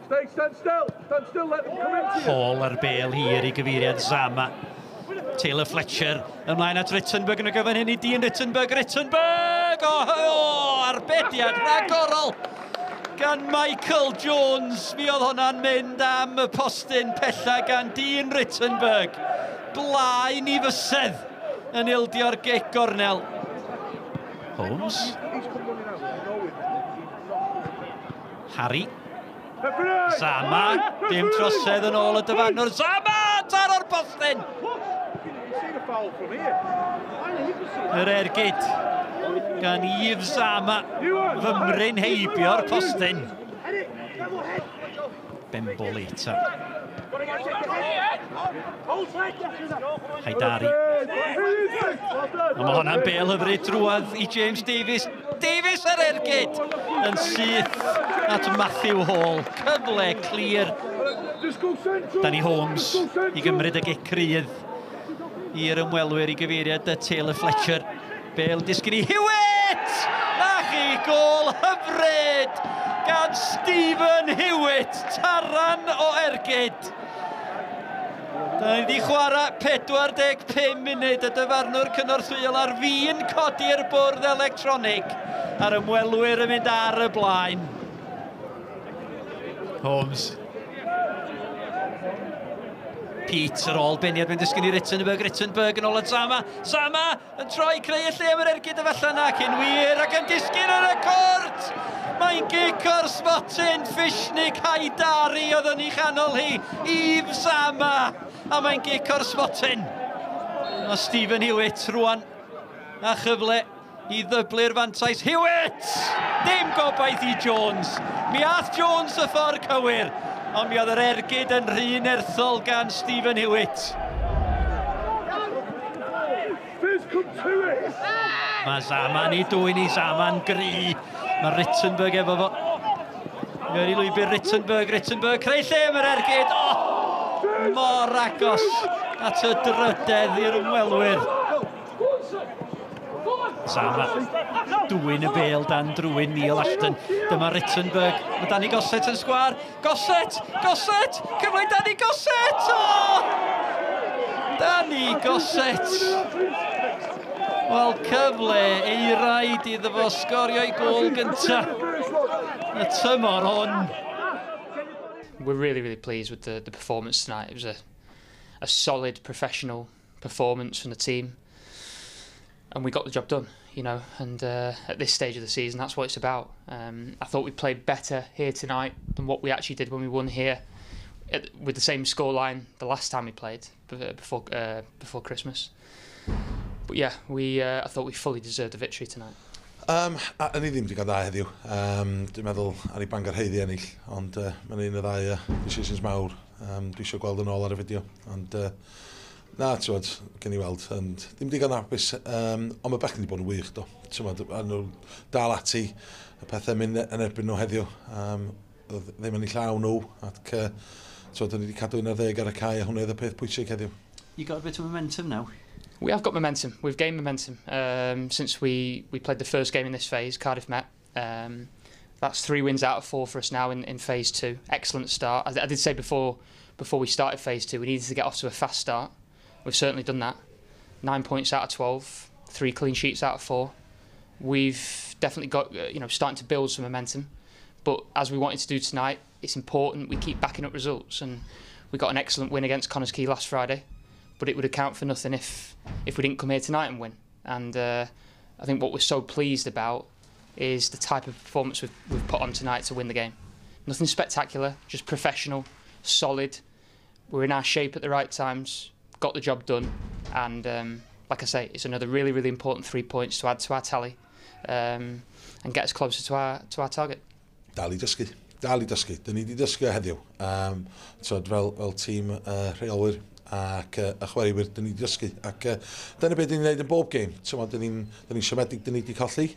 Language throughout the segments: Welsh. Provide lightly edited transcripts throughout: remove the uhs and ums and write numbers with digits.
Stay, stand still. Stand still, let them come into you. Hall ar bêl hir i gyfeiriad Zama. Taylor Fletcher ymlaen at Rittenberg yn y gyfan hyn i Dean Rittenberg. Rittenberg! O, oh, arbediad rhagorol gan Michael Jones. Mi oedd hwnna'n mynd am y postyn pella gan Dean Rittenberg. Blaen i fysedd yn ildio'r gic gornel. Holmes. Harry. Zama, dim trosedd yn ôl y dyfarnwr. Zama, taro'r postyn! Yr ergyd gan Yves Zama, fymryn heibio'r postyn. Bemboleta. Haidari. A mae hwnna'n bêl hyfryd drwadd i James Davies. Davies ar ergyd yn syth at Matthew Hall. Cyfle clir. Danny Holmes i gymryd y gic rydd i'r ymwelwyr i gyfeiriad y Taylor Fletcher. Bêl disgyn i Hewitt! Na chi, gôl hyfryd gan Stephen Hewitt. Taran o ergyd. Da ni wedi chwarae 45 munud, y dyfarnwr cynorthwyol ar fin codi'r bwrdd electronig a'r ymwelwyr yn mynd ar y blaen. Holmes. Pete ar ôl beniad mae'n disgyn i Rittenberg, Rittenberg yn ôl at Zama. Zama yn troi creu y lle am yr ergyd efallai na cyn wir ac yn disgyn ar y cwrt! Mae'n gic o'r smotyn, Fishnik Haidari oedd yn ei chanol hi, Yves Zama, a mae'n gic o'r smotyn. Mae Stephen Hewitt rwan a chyfle i ddyblu'r fantais. Hewitt! Dim gobaith i Jones. Mi ath Jones y ffordd cywir, ond mi oedd yr ergyd yn rhy nerthol gan Stephen Hewitt. Mae Zaman i dwyn i Zaman gry. Mae Rittenberg efo fo. Mewn i lwybr Rittenberg, Rittenberg, creu lle am yr ergyd. Oh, mor agos at y drydedd i'r ymwelwyr. Zama, dwyn y bêl dan drwyn Neil Ashton. Dyma Rittenberg. Mae Danny Gossett yn sgwar. Gossett! Gossett! Cyfle i Danny Gossett! Oh! Danny Gossett! Wel, cyfle eiraid iddo fo sgorio'i gôl gynta y tymor hwn. We're really, really pleased with the performance tonight. It was a solid professional performance from the team. And we got the job done, you know, and at this stage of the season, that's what it's about. I thought we played better here tonight than what we actually did when we won here with the same scoreline the last time we played before Christmas. But yeah, I thought we fully deserved the victory tonight. A ni ddim wedi cael dda heddiw. Dwi'n meddwl ar i Bangor haeddu ennill, ond mae'n un o ddau decisions mawr. Dwi eisiau gweld yn ôl ar y fideo, ond na, ti'n gen i weld, ond ddim digon hapus, ond mae bechgyn wedi bod yn wych, do. Ti'n a nhw dal ati, y pethau mynd yn erbyn nhw heddiw. Ddim yn eu llaw nhw, ac ti'n ni wedi cadw 11 ar y cae, a hwnna oedd y peth pwysig heddiw. You got a bit of momentum now? We have got momentum. We've gained momentum since we played the first game in this phase, Cardiff Met. That's 3 wins out of 4 for us now in phase 2. Excellent start. I did say before we started phase 2, we needed to get off to a fast start. We've certainly done that. 9 points out of 12, 3 clean sheets out of 4. We've definitely got, starting to build some momentum. But as we wanted to do tonight, it's important we keep backing up results. And we got an excellent win against Connah's Quay last Friday. But it would account for nothing if we didn't come here tonight and win. And I think what we're so pleased about is the type of performance we've put on tonight to win the game. Nothing spectacular, just professional, solid. We're in our shape at the right times, got the job done, and like I say, it's another really, really important 3 points to add to our tally and get us closer to our target. Dal i dysgu. Dal i dysgu. Dyn ni wedi dysgu heddiw. Fel tîm rheolwyr ac y chwaraewyr, dyn ni wedi dysgu. Ac dyna beth dyn ni'n gwneud yn bob gêm. Dyn ni'n siomedig, dyn ni wedi colli,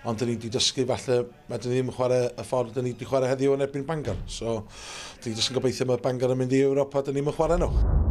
ond dyn ni wedi dysgu falle, mae dyn ni ddim yn chwarae y ffordd dyn ni wedi chwarae heddiw yn erbyn Bangor. So, dyn ni jyst yn gobeithio mae Bangor yn mynd i Ewrop a dyn ni'n chwarae nhw.